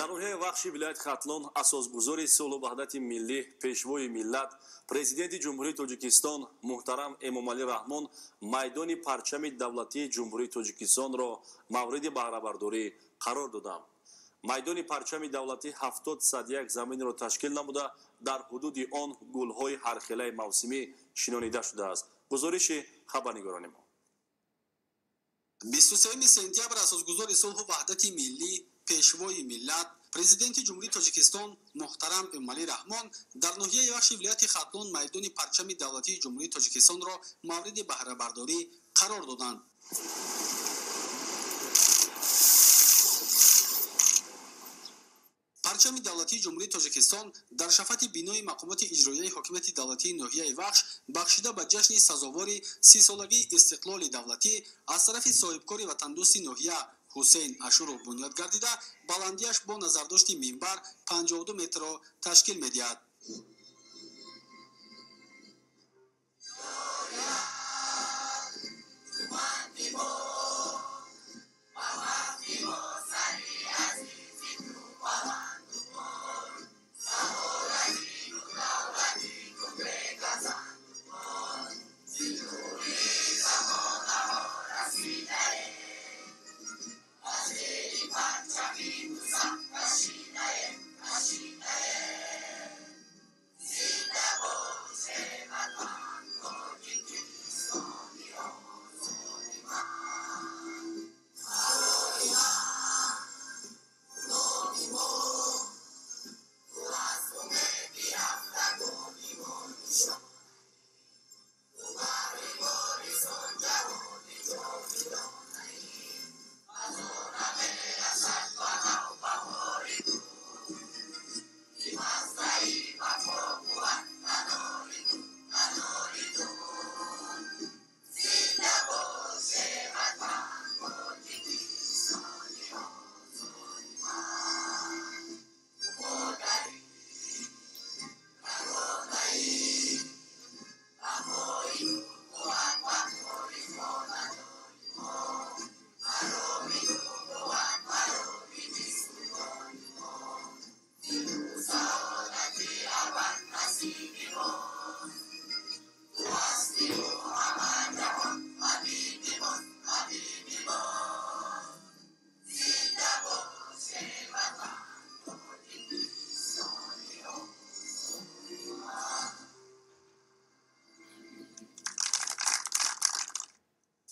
Дар ноҳияи Вахши вилояти Хатлон асосгузори сулҳу ваҳдати миллӣ, пешвои миллат, президенти Ҷумҳурии Тоҷикистон муҳтарам Эмомалӣ Раҳмон майдони парчами давлатии Ҷумҳурии Тоҷикистонро мавриди баҳрабардорӣ қарор доданд. Майдони парчами давлатӣ 70 сад як заминро ташкил намуда, дар ҳудуди он гулҳои ҳархелаи мавсимӣ шинонида шудааст. Гузориши хабарнигорони мо. 23 сентябр асосгузори сулҳу ваҳдати миллӣ, пешвои миллат, президенти Ҷумҳурии Тоҷикистон муҳтарам Эмомалӣ Раҳмон дар ноҳияи Вахши вилояти Хатлон майдони парчами давлатии Ҷумҳурии Тоҷикистонро мавриди баҳрабардорӣ қарор доданд. Парчами давлатии Ҷумҳурии Тоҷикистон дар шафати бинои мақомоти иҷроияи ҳокимияти давлатии ноҳияи Вахш, бахшида ба ҷашни сазовори 30-солагии истиқлоли давлатӣ, аз тарафи соҳибкори ватандӯсти ноҳия Ҳусейн Ашуров бунёд гардида, баландиаш бо назардошти минбар 52 метрро ташкил медиҳад.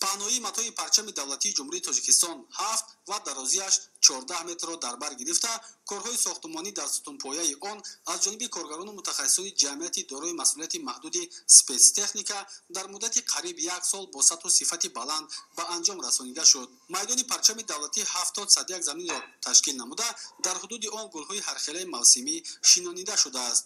Паҳноии матои парчами давлатии Ҷумҳурии Тоҷикистон 7 ва дарозиаш 14 метрро дар бар гирифта, корҳои сохтмонӣ дар сутунпояи он аз ҷониби коргарону мутахассисони ҷамъияти дорои масъулияти маҳдуди «Спецтехника» дар муддати қариб як сол бо сатҳу сифати баланд ба анҷом расонида шуд. Майдони парчами давлатӣ 71 заминро ташкил намуда, дар ҳудуди он гулҳои ҳархелаи мавсимӣ шинонида шудааст.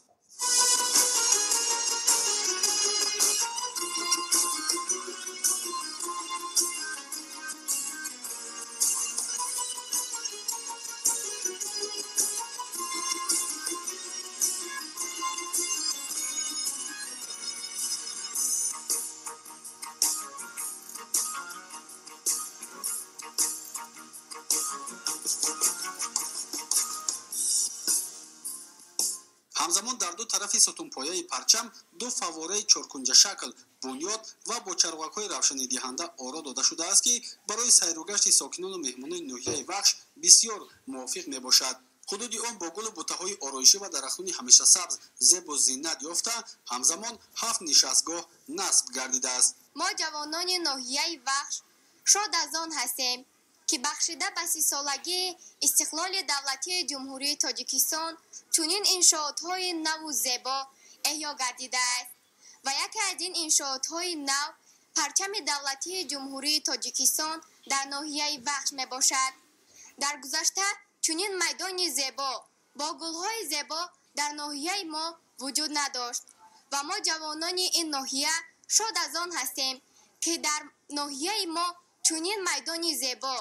Ҳамзамон дар ду тарафи сутунпояи парчам ду фаввораи чоркунҷашакл бунёд ва бо чароғакҳои равшанидиҳанда оро дода шудааст, ки барои сайругашти сокинону меҳмонони ноҳияи Вахш бисёр мувофиқ мебошад. Ҳудуди он бо гулу бутаҳои ороишӣ ва дарахтони ҳамешасабз зебу зинат ёфта, ҳамзамон ҳафт нишастгоҳ насб гардидааст. Мо, ҷавонони ноҳияи Вахш, шод аз он ҳастем, ки бахшида ба 30-солагии истиқлоли давлатии Ҷумҳурии Тоҷикистон чунин иншоотҳои наву зебо эҳё гардидааст ва яке аз ин иншоотҳои нав парчами давлатии Ҷумҳурии Тоҷикистон дар ноҳияи Вахш мебошад. Дар гузашта чунин майдони зебо бо гулҳои зебо дар ноҳияи мо вуҷуд надошт ва мо, ҷавонони ин ноҳия, шод аз он ҳастем, ки дар ноҳияи мо чунин майдони зебо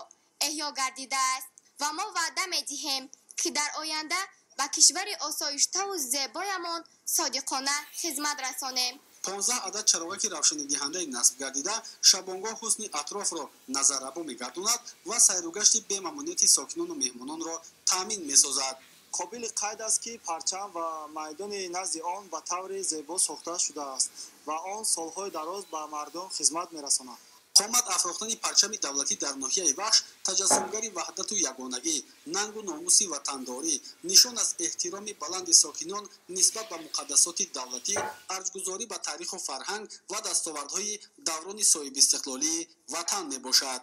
эҳё гардидааст ва мо ваъда медиҳем, ки дар оянда ба кишвари осоиштаву зебоямон содиқона хизмат расонем. 15 адад чароғаки равшанидиҳандаи насб гардида шабонгоҳ ҳусни атрофро назаррабо мегардонад ва сайругашти бемамониати сокинону меҳмононро таъмин месозад. Қобили қайд аст, ки парчам ва майдони назди он ба таври зебо сохта шудааст ва он солҳои дароз ба мардум хизмат мерасонад. Қомат афрохтани парчами давлатӣ дар ноҳияи Вахш таҷассумгари ваҳдату ягонагӣ, нангу номуси ватандорӣ, нишон аз эҳтироми баланди сокинон нисбат ба муқаддасоти давлатӣ, арҷгузорӣ ба таъриху фарҳанг ва дастовардҳои даврони соҳибистиқлолии ватан мебошад.